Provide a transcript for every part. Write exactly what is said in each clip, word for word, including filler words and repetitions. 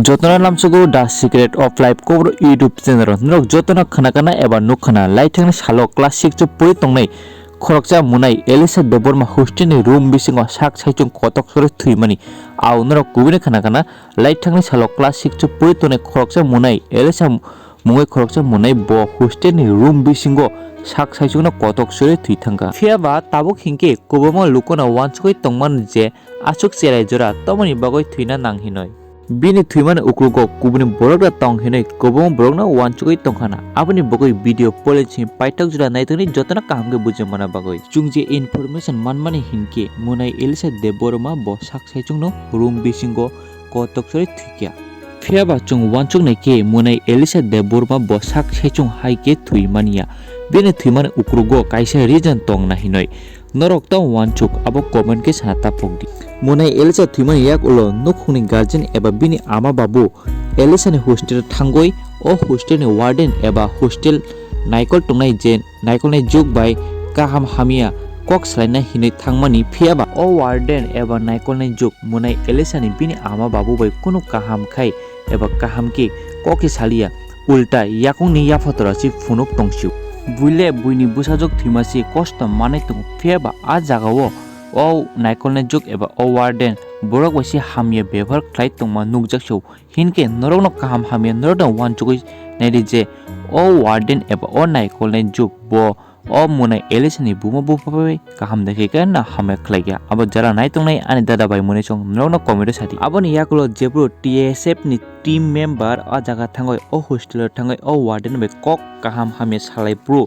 Jotono lamsogo The Secret of Life Kobor YouTube channel o norok jotono khna kana eba nuk khna laithangni salo class six o pori tongnai khoroksa munai Elisa Debbarma hostel ni room bisingo sak saichung kotok sore thwimani. Au norok kubuni khna kana laithangni salo class six o pori tongnai khoroksa munai Elisa mungwi khoroksa munai bo hostel ni room bisingo sak saichungno kotok sore thwi thangkha. Phiyaba tabuk hinkhe kwbangma lukono wansugwi tongmani je aswk cherai jora tomoni bagwi thwina nang hinwi. Bini thwimani uklogo kubuni borok da tong hinwi kwbangma borokno wansugwi tongkhana. Aboni bagwi video poleni simi paithak jora naitokni jotono kaham khe bujimana bagwi. Chwng je information manmani hinkhe munai Elisa Debbarma bo sak saichungno room bisingo kotok sori thwikha. Phiyaba chwng wansuknai khe munai Elisa Debbarma bo sak saichung hai khe thwi manya. Bini thwimani ukrogo kaisa reason tong na hinwi. Norok tamo wansuk abo comment khe sana taphok di. Munai Elisa thwimani yak ulo nukhungni guardian eba bini ama babu Elisani hostel thangwi o hostelni warden eba hostel naikol tongnai je naikolnai jwk bai kaham hamya kok salaina hinwi thangmani, phiyaba o warden eba naikolnai jwk munai Elisani bini ama babu bai kunu kaham khai eba kaham khe kok khe saliya, ulta yakungni yaphatora se phunuk tongsio. Buile buini bwsajwk thwima se kosto manwi tongo, phiyaba a jagao o naikolnai jwk eba o warden borok bai se hamya bebhar khlai tongma nukjak sio. Hinkhe norokno kaham hamya norokno wansugwi naidi je o warden eba o naikolnai jwk bo o munai Elisani buma bupha bai kaham de khe na hamya khlai kha. Abo jara nai tongnai ani dada bai muni song norokno comment o sadi. Aboni yakulo jebro T S F ni team member o jaga thangwi o hostel o thangwi o warden bai kok kaham hamya salai phuru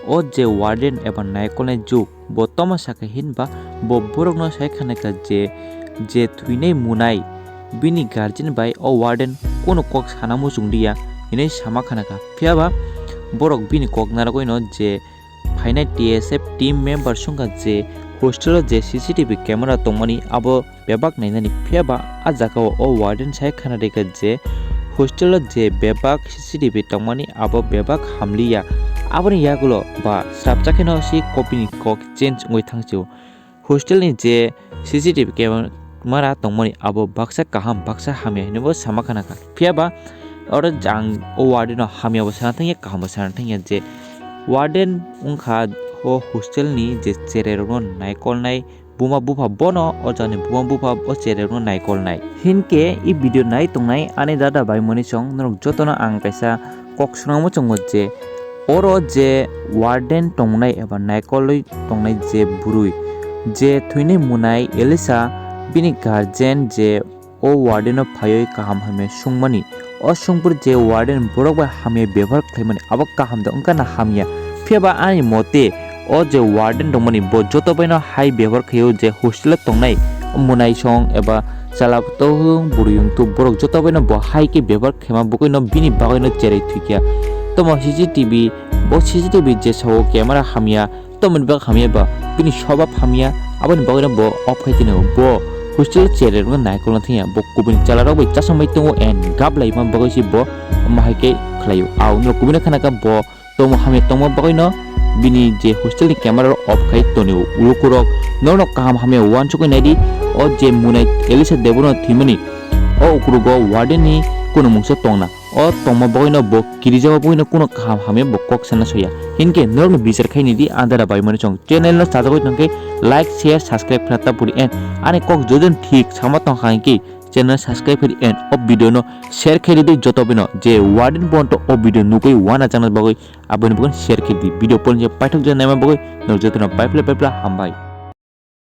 o je warden eba naikolnai jwk bo tamo sakha hinba bo borokno sai khanai kha je, je thwinai munai bini guardian bai o warden kunu kok sana muchung diya hinwi sama khana kha. Phiyaba borok bini kok narwgwino je phainai T S F team member songkha je hostel o je C C T V camera tongmani abo bebak nainani, phiyaba a jagao o warden sai khana rikha je hostel o je bebak C C T V tongmani abo bebak hamliya. Aboni yagulo ba srapsa kheno si kopini kok change wngwi thangsio. Hostel ni je C C T V camera tongmani abo baksa kaham baksa hamya hinwi bo sama khana kha. Phiyaba oro ang o warden no hamya bo sana thangya, kaham bo sana thangya je warden wngkha o hostel ni je cherai rokno naikolnai buma bupha bono o jani buma bupha o cherai rokno naikolnai. Hinkhe i video nai tongnai ani dada bai muni song norok jotono ang kaisa kok swnamo chongo je oro je warden tongnai eba naikolwi tongnai je bwrwi je thwinai munai Elisa bini guardian je o warden o phaiwi kaham hamya sungmani. O sungphuru je warden borok bai hamya bebhar khlaimani abo kaham de wngkha na hamya? Phiyaba ani mote o je warden tongmani bo joto baino hai bebhar khaio je hostel o tongnai munai song eba chwla tohung bwrwi wngtu borok joto baino bo hai khe bebhar khaima bwkhaino bini bagwino cherai thwikya. Tomo C C T V bo C C T V je sao camera hamya. Tomoni bagwi hamya ba bini swbab hamya, aboni bagwino bo off khai tino. Bo hostel o cherai rokno naikolna thangya, bo kubuni chwla rok bai chasam bai tongo and gap lai ma bagwi se bo omo hai khe khlaio. Au norok kubuni khana kha bo tomo hamya tongma bagwino bini je hostel ni camera rok off khai tonio. Lukurok norokno kaham hamya uansukwi naidi, o je munai Elisa Debbarma thwimani o ukurugo warden ni kunu mungsa tongna. O tongma bagwino bo kirijaba bagwino kuno kaham hamya bo kok sana soya. Hinkhe norokno bichar khaini di andara bai mani chong. Channel no sajagwi tongkhe like, share, subscribe khna ta puri and ani kok jojon thik sama tongkha hinkhe channel subscribe khaidi and o video no share khaidi di joto bino je warden bonto o video nugwi wana chana bagwi aboni bagwi share khaidi. Video polni paithak jana bagwi norok jotono paipla paipla hambai.